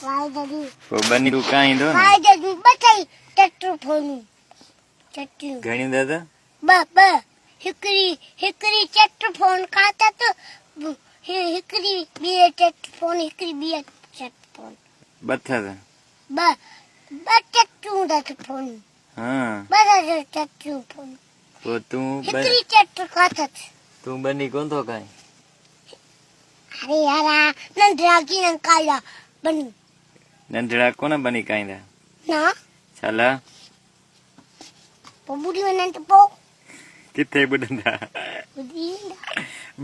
پوء ٻني تون ڪاهيندو نه. فائدي جون ٻه ٿئي چٽ فونون چٽيون. گهڻيون دادا؟ ٻه ٻه هڪڙي هڪڙي چٽ فون کاته ته هڪڙي ٻي چٽ فون هڪڙي ٻي چٽ فون. ٻه ٿس. ٻه ٻه چٽيون دس فون. ها. ٻه دس چٽيون فون. پوء تون هڪڙي چٽ کاته. تون ٻني ڪونه ٿو کائين؟ اري يارا ننڍڙا ڪيئن کائيندا ٻني. ننڍڙا ڪونه ٻني کائيندا. نه. ڇا لا؟ پوء ٻڏي وڃن ته پوء. ڪٿي ٻڏندا؟ ٻڏي ويندا.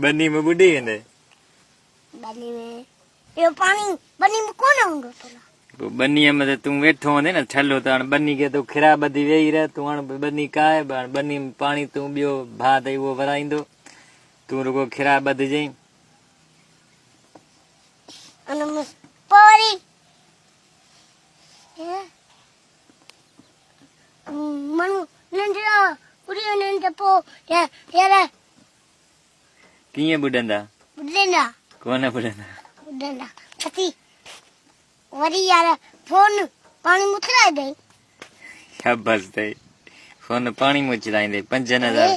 ٻني ۾ ٻڏي ويندي. ٻني ۾ اهو پاڻي ٻني ۾ ڪونه هوندو ٿورا. پوء ٻنيء ۾ ته تون ويٺو هوندين نه ڇلو ته هاڻ ٻني کي تون کرا ٻڌي ويهي رهه تون هاڻ ٻني ڪاهه هاڻ ٻني ۾ پاڻي تون ٻيو ڀاء اٿئي اهو ورائيندو تون رڳو کرا ٻڌجئين. ان ۾ پوء وري ماڻهو ننڍڙا ٻڏي وڃن ته پوء يار. ڪيئن ٻڏندا؟ ٻڏندا. ڪونه ٻڏندا. ٻڏندا. ڇتي وري يار فون پاڻي ۾ اڇلائي ڏئي. شابس اٿئي فون پاڻي ۾ اڇلائيندي پنجن هزار.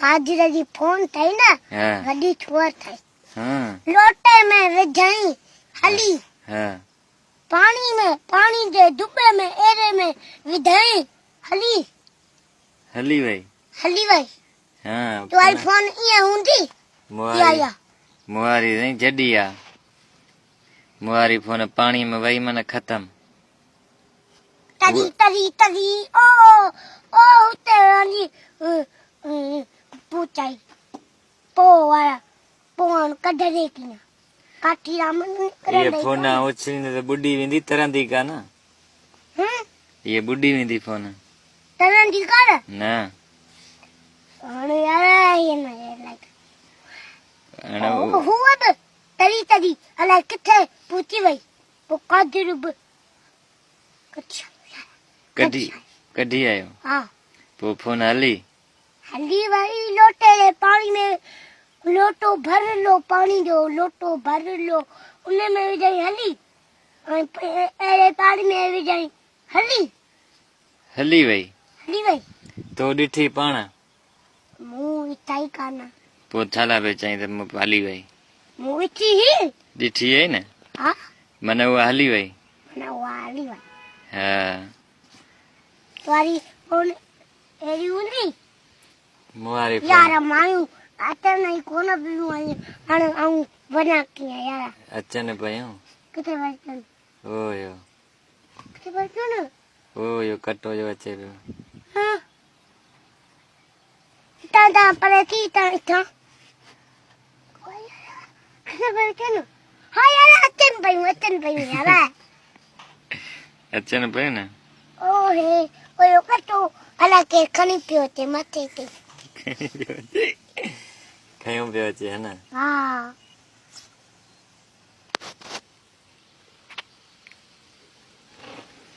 قادر جي فون اٿئي نه ها. وڏي ٿوهر اٿئي. ها. لوٽي ۾ وجهائين هلي. ها. پاڻي ۾ پاڻي جي دٻي ۾ ايري ۾ وڌائين هلي. هلي وئي. هلي وئي. ها. تواري فون ائين هوندي. مهاري مهاري سائين جڏي آ. مهاري فون پاڻي ۾ وئي من ختم. تري تري تري او او هتي وڃي پهچائي پو وارا پوڻ ڪڍندي ڪيئن ڪاٺي رامن اهي فون اڇليندي ته ٻڏي ويندي ترندي ڪانه. اهي ٻڏي ويندي فون. ترندي ڪانه؟ نه. هاڻي يار هي نه لائڪ. هاڻي هو به تري تري الائي ڪٿي پهچي وئي. پوء قادر به ڪڍي آيو يار. ڪڍي ڪڍي آيو. ها. پوء فون هلي. هلي وئي لوٽي جي پاڻي ۾ لوٽو ڀرلو پاڻي جو لوٽو ڀرلو ان ۾ وجهائين هلي ۽ اهڙي پاڻي ۾ وجهائين هلي. هلي وئي. هلي وئي. تو ڏٺي پاڻ. مون ڏٺائي ڪانه. پوء ڇا لاء پئي چئين ته هلي وئي. مون ڏٺي هئي. ڏٺي هئي نه. ها. من اها هلي وئي. من اها هلي وئي. ها. تواري فون اهڙي هوندي. مون واري فون. يار مايون اچن ئي ڪونه پيون ۽ هاڻي آئون وڃان ڪيئن يار. اچن پيون. ڪٿي پيون اچن. اوهيو. ڪٿي پيون اچن. اوهيو ڪٽو جو اچي پيو. ها. هتان تان پري ٿي هتان هتان. ڪٿي پيون اچن. ها يار اچن پيون اچن پيون يار. اچن پيون نه. اوهي اهو ڪٽو الا ڪير کڻي پيو اچي مٿي تي. کڻي پيو اچي. کنيو پيو اچي ها نه. ها.